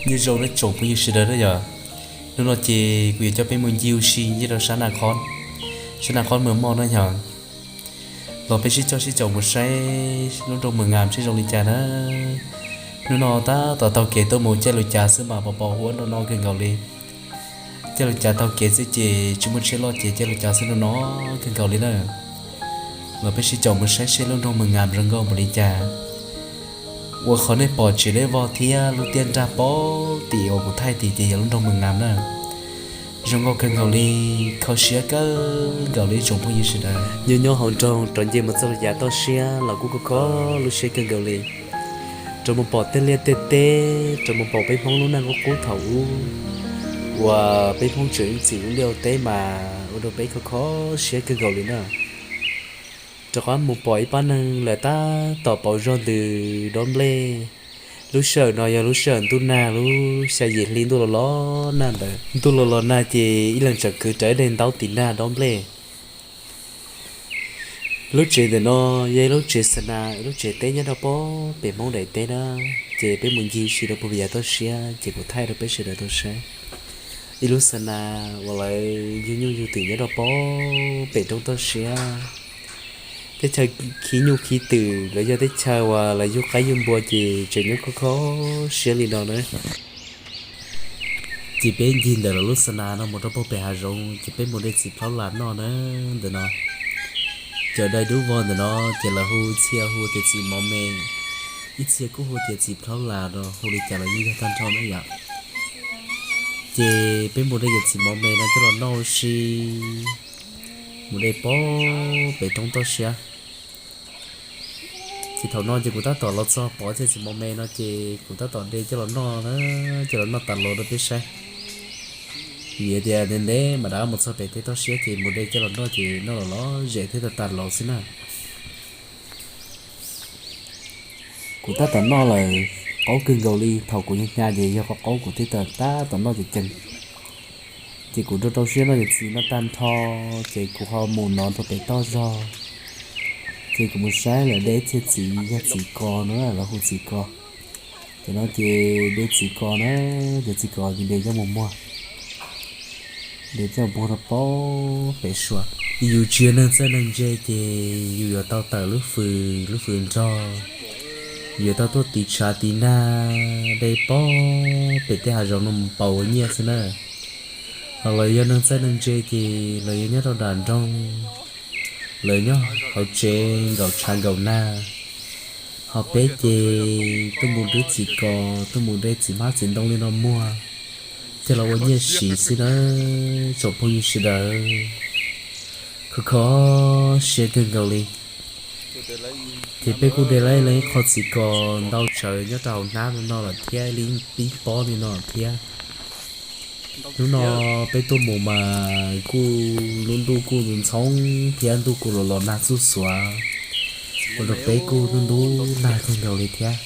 Nyob zoo nawb tsoom phooj ywg sawv daws na yog. Hnub no ces kuv yuav coj peb mus ncig ua si nyob rau sab Naj Khob, sab Naj Khob Mws Moj na yog. Los peb sib coj sib caum mus saib lub nroog Mws Ngas seb zoo li cas na. Hnub no tab tom taug kev tuaj mus caij lub cav xwb mas pos pos huab no no kawg nkaus li. Caij lub cav taug kev xwb ces tsis muaj tsheb loj ces caij lub cav xwb no no kawg nkaus li na. Los peb sib caum mus saib seb lub nroog Mws Ngas zoo nkauj npaum li cas. Ua qhov nej pom tsev liab vog thiab lub tiaj nrag pem tim uas kuv thaij tim ces yog lub nroog Mws Ngas na. Zoo nkauj kawg nkaus li, kho siab kawg nkaus li tsoom phooj ywg sawv daws. Nyob nyob hauv nroog rov nce mus txog lub cav toj siab los kuj kho kho lub siab kawg nkaus li. Rov mus pom tej liaj tej teb, rov mus pom peb Hmoob lub neej qub qub thaum ub uas peb Hmoob tseem ua txim ua liaj ua teb mas ua rau peb kho kho siab kawg nkaus li na. Rov qab mus pom ib pab neeg lawv tab tom pauv zog ntws dob nplej. Lub sij hawm no yog lub sij hawm ntuj nag, lub xya yim hli ntuj los los nag ntawd. Ntuj los los nag ces ib leeg tseem kwv rawv ib daim ntaub tiv nag dob nplej. Lub tsev ntawm no yog ib lub tsev xa nas, ib lub tsev teb nyob rau pem Hmoob daim teb na. Ces peb mus ncig ua si rau puag pem yav toj siab ces kuv thaij rau peb sawv daws tau saib ib lub xa nas uas lawv yug nyuj yug twm nyob rau pem roob toj siab. Teb chaws khib nyuj khib twm los yog teb chaws uas lawv yug qaib yug npua ces tseem nyob kho kho siab li no na. Ces peb ncig ntawm lawv lub xa nas no mus rau puag pem hav zoov ces peb mus de txiv plhaub las noj na. Ntawm no cov dai dub vog ntawm no ces lawv hu txhia hu tias txiv mov me, ib txhia kuj hu tias txiv plhaub las no, hu li cas los yeej yog tag nrho na yom. Ces peb mus de cov txiv mov me no coj los noj ua si, mus de puag pem roob toj siab. Ces thaum no ces kuv tab tom los txog pom txiv mov me no ces kuv tab tom de coj los noj na, coj los noj tas los rau peb saib. Vim tias ntev ntev mam rov mus txog pem tej toj siab ces mus de coj los noj ces noj los los zem thiab tas tas los xwb na. Kuv tab tom noj lawm, qaub kawg nkaus li, thaum kuv nyuam nyuam ces yog qaub qaub kuv thiaj tab tom noj ceev ceev. Ces kuv rau rau siab noj cov txiv no tag nrho, ces kuv ho mus no rau pem toj zog. Ces kuv mus saib lawv de txhia txiv yog txiv kos no, lawv hu txiv kos. Ces no ces de txiv kos na, cov txiv kos ces de coj mus muag, de coj mus muag rau puag pem sua. Yus tsis yog neeg txawj neeg ntse ces yus yuav tau tawm lub fws lub fws nrog, yuav tau tuaj tiv tshav tiv nag de puag pem tej hav zoov no mus pauv ua nyiaj xwb na. Ho lawv yog neeg txawj neeg ntse ces lawv yuav nyob rau nram nroog, lawv nyob hauv tsev nkaum tshav nkaum nag. Ho peb ces tuaj mus rwb txiv kos, tuaj mus de txiv hmab txiv ntoo li no muag, coj los ua nyiaj siv xwb na tsoom phooj ywg sawv daws. Kho kho siab kawg nkaus li. Ces peb kuj de lawm ib qho txiv kos ntau tsawv nyob rau hauv hnab no lawm thiab, ib pob li no thiab. Hnub no peb tuaj mus mas kuj lub ntuj kuj ntxhoo thiab, ntuj kuj los los nag txuj xuav, ua rau peb kuj ntub ntub nag kawg nkaus li thiab.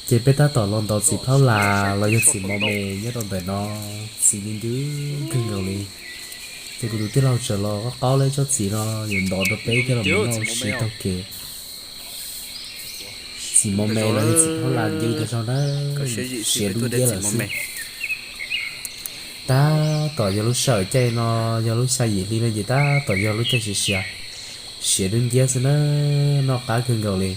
Ces peb tab tom los ntov txiv plhaub las los yog txiv mov me nyob rau ntawm no, txiv ncw ncw kawg nkaus li. Ces kuv tus tij laug txawm los qaub qaub lawm tsob txiv no yuav ntov rau peb coj los mus noj ua si taug kev. Txiv mov me los yog txiv plhaub las ncw tas zog na, siav dub nciab lawm xwb. Tab tom yog lub sij hawm caij no, yog lub xya yim hli no ces tab tom yog lub caij siav siav, siav dub nciab xwb na, noj qab kawg nkaus li.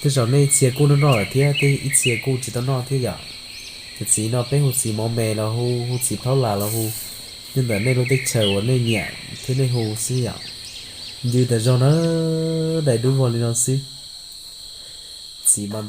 Tej zaum nej ib txhia kuj noj noj lawm thiab, tej ib txhia kuj tsis tau noj thiab yom. Cov txiv no peb hu txiv mov me los hu, hu txiv plhaub las los hu, nyob ntawm nej lub teb chaws uas nej nyiam thiab nej hu xwb yom. Ncw tas zog na, dai dub vog li no xwb. Txiv mas